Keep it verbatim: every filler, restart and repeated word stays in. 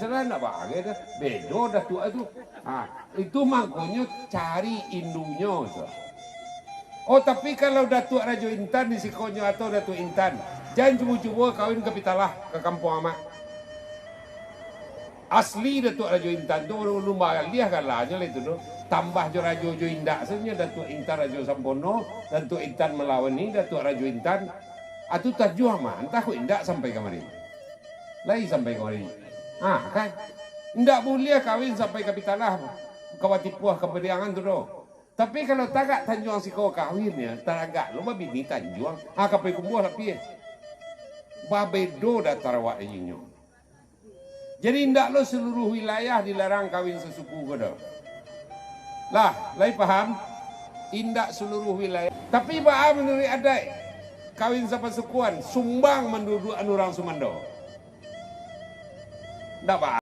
Salah ndak bagai dah. Bedo Datuak tu. Ha, itu mangkonyo cari indunyo tu. Oh, tapi kalau Datuak Rajo Intan di sikonyo atau Datuak Intan, jan cubo-cubo kawin ka Pitalah, ka kampuang amak. Asli Datuak Rajo Intan tu urang Ulun Baliah galanyo lah itu tu. Tambah jo rajo jo indak sajo, Datuak Intan Rajo Sampono, Datuak Intan Malawani, Datuak Rajo Intan. Atu tajuah mah, antah kok indak sampai kamari. Lai sampai kamari. Ah, kan? Indak buliah kawin sampai ka Pitalah, ka Watipuah, ka Pariangan tu doh. Tapi kalau tagak Tanjuang siko kawinnyo, taragak lo babini Tanjuang. Ah, ka Payakumbuah lah pi. Babedo datar awak inyo. Jadi, indak lo saluruah wilayah dilarang kawin sasuku ko doh. Lah, lai paham? Indak saluruah wilayah. Tapi baa manuruik adaik, kawin sapasukuan, sumbang manduduakan urang sumando? Ndak baa